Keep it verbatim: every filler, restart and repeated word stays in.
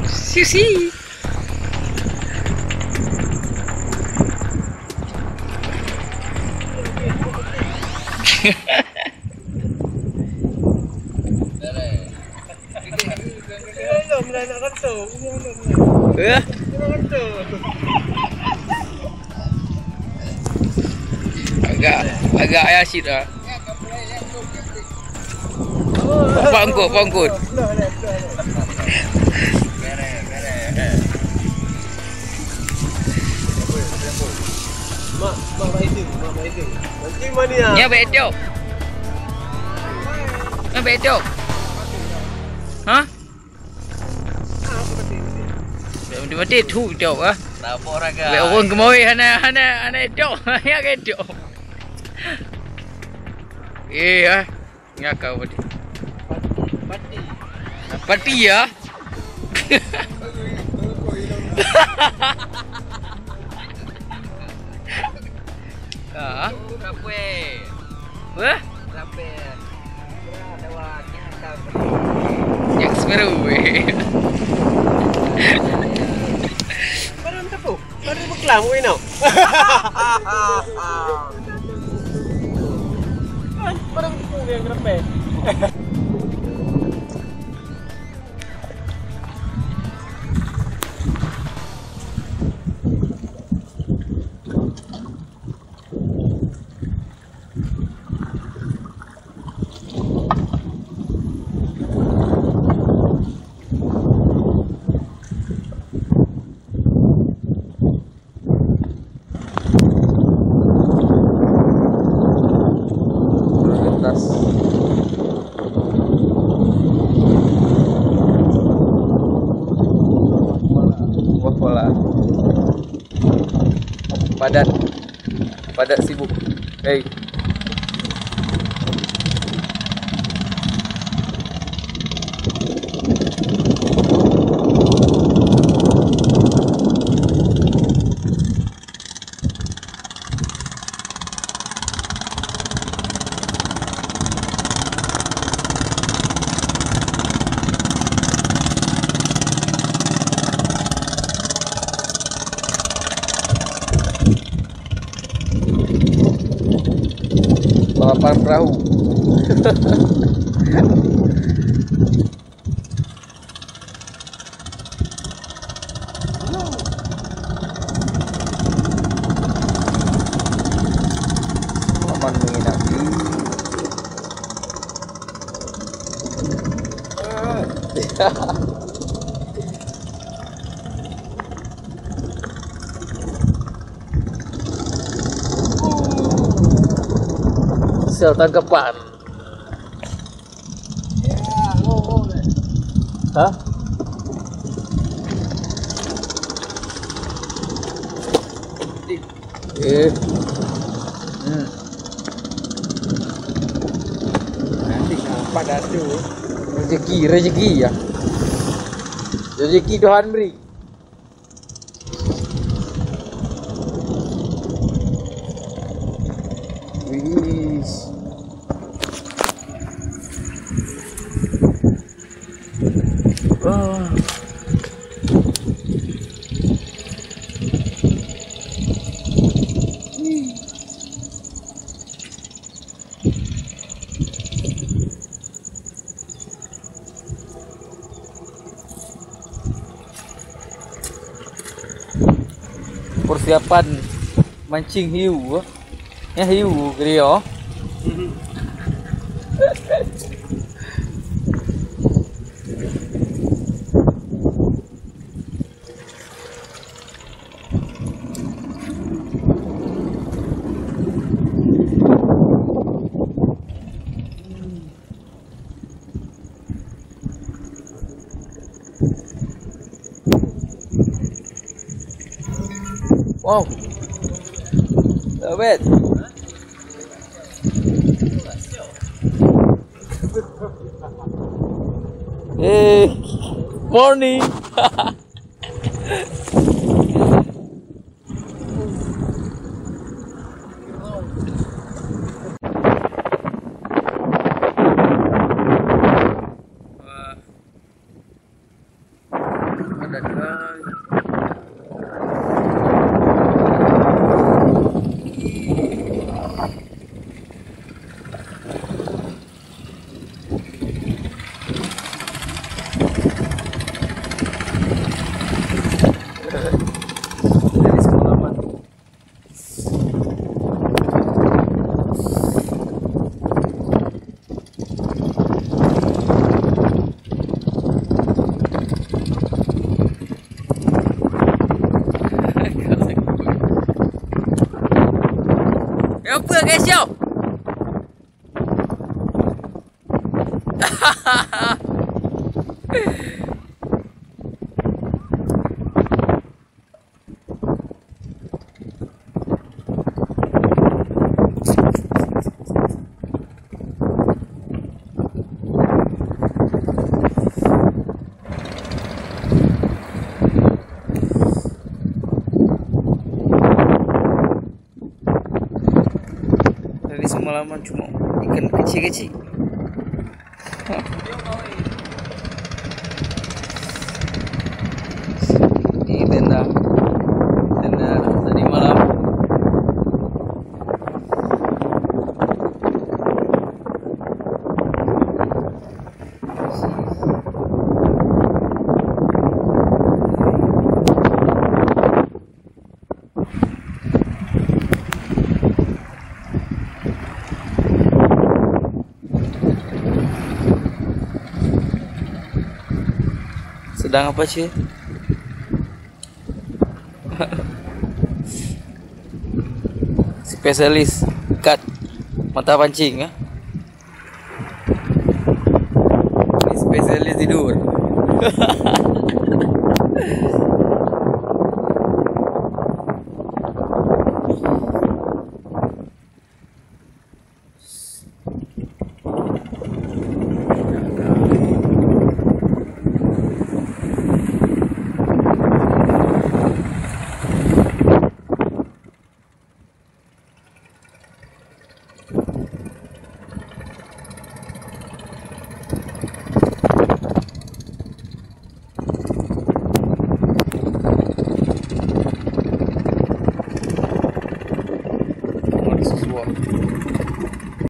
Sisi. Eh? Agak, agak ayah cit ah. Pangkut, pangkut. Mak, mak bak itu, mak bak itu. Nanti mania. Nya bak itu. Nya bak itu. Hah? Mati-mati tu jawab ah. Tabok raga. Bak orang kemawai hana, hana, hana itu. Ya ke itu. Eh ah. Nya ka pati. Pati. Pati ya. Ah. Rape. Wah? Rape. Nyak semeru weh. Baru tepuk. Baru beklam weh no. Kan, baru tepuk yang rape. Terus ke atas. Wah, pola. Padat. Padat sibuk. Hei. Balapan perahu. Aman menginap di. Sel tangkapan. Hah? Eh. Hmm. Nanti nampak dah tu. Rezeki, rezeki ya. Rezeki Tuhan beri. Wis. Oh. Persiapan mancing hiu. Ya, hiu, Rio. Wow. Love it. Hey, morning. Dari semalaman cuma ikan kecil-kecil. Ini tenda. Tenda tadi malam. Sedang apa, Cik? Spesialis ikat mata pancing, ya? Ini spesialis tidur.